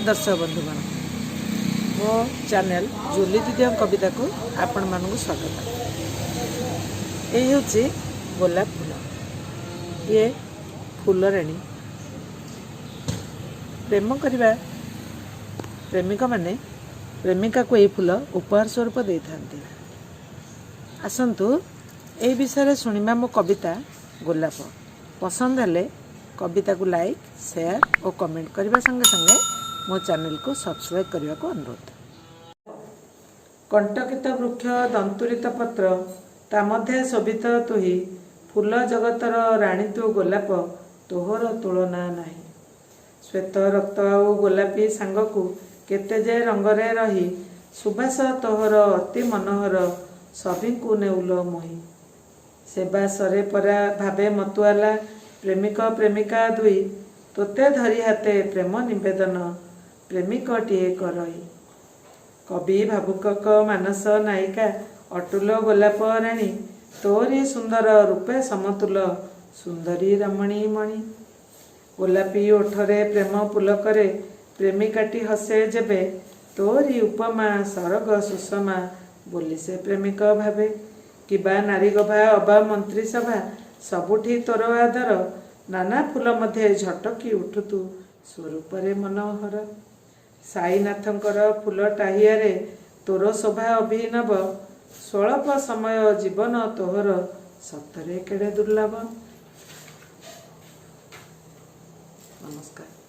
ନମସ୍କାର ଦର୍ଶକ ବନ୍ଧୁଗଣ, ମୋ ଚ୍ୟାନେଲ୍ ଜୁଲି ଦିଦିଙ୍କ କବିତାକୁ ଆପଣମାନଙ୍କୁ ସ୍ୱାଗତ। ଏଇ ହେଉଛି ଗୋଲାପ ଫୁଲ। ଇଏ ଫୁଲରାଣୀ। ପ୍ରେମ କରିବା ପ୍ରେମିକମାନେ ପ୍ରେମିକାକୁ ଏହି ଫୁଲ ଉପହାର ସ୍ୱରୂପ ଦେଇଥାନ୍ତି। ଆସନ୍ତୁ, ଏହି ବିଷୟରେ ଶୁଣିବା ମୋ କବିତା ଗୋଲାପ। ପସନ୍ଦ ହେଲେ କବିତାକୁ ଲାଇକ୍, ସେୟାର ଓ କମେଣ୍ଟ କରିବା ସଙ୍ଗେ ସଙ୍ଗେ ମୋ ଚ୍ୟାନେଲକୁ ସବସ୍କ୍ରାଇବ୍ କରିବାକୁ ଅନୁରୋଧ। କଣ୍ଟକିତ ବୃକ୍ଷ ଦନ୍ତୁରିତ ପତ୍ର, ତା ମଧ୍ୟେ ଶୋଭିତ ତୁହି। ଫୁଲ ଜଗତର ରାଣୀ ତୁ ଗୋଲାପ, ତୋହର ତୁଳନା ନାହିଁ। ଶ୍ୱେତ, ରକ୍ତ ଆଉ ଗୋଲାପୀ ସାଙ୍ଗକୁ କେତେ ଯେ ରଙ୍ଗରେ ରହି। ସୁବାସ ତୋହର ଅତି ମନୋହର, ସଭିଙ୍କୁ ନେଉଲ ମୋହି। ସେ ବାସରେ ପରା ଭାବେ ମତୁଆଲା ପ୍ରେମିକ ପ୍ରେମିକା ଦୁଇ। ତୋତେ ଧରି ହାତେ ପ୍ରେମ ନିବେଦନ ପ୍ରେମିକଟିଏ କରଇ। କବି ଭାବୁକଙ୍କ ମାନସ ନାୟିକା ଅଟୁଲ ଗୋଲାପ ରାଣୀ। ତୋରି ସୁନ୍ଦର ରୂପେ ସମତୁଲ ସୁନ୍ଦରୀ ରମଣୀ ମଣି। ଗୋଲାପୀ ଓଠରେ ପ୍ରେମ ପୁଲକରେ ପ୍ରେମିକାଟି ହସେ ଯେବେ, ତୋରି ଉପମା ସରଗ ସୁଷମା ବୋଲି ସେ ପ୍ରେମିକ ଭାବେ। କିବା ନାରୀ ଗଭା ଅବା ମନ୍ତ୍ରୀ ସଭା, ସବୁଠି ତୋର ଆଦର। ନାନା ଫୁଲ ମଧ୍ୟେ ଝଟକି ଉଠୁ ତୁ ସ୍ୱରୂପରେ ମନୋହର। ସାଇନାଥଙ୍କର ଫୁଲ ଟାହିଆରେ ତୋର ଶୋଭା ଅଭିନବ। ସ୍ୱଳ୍ପ ସମୟ ଜୀବନ ତୋହର ସତରେ କେଡ଼େ ଦୁର୍ଲଭ। ନମସ୍କାର।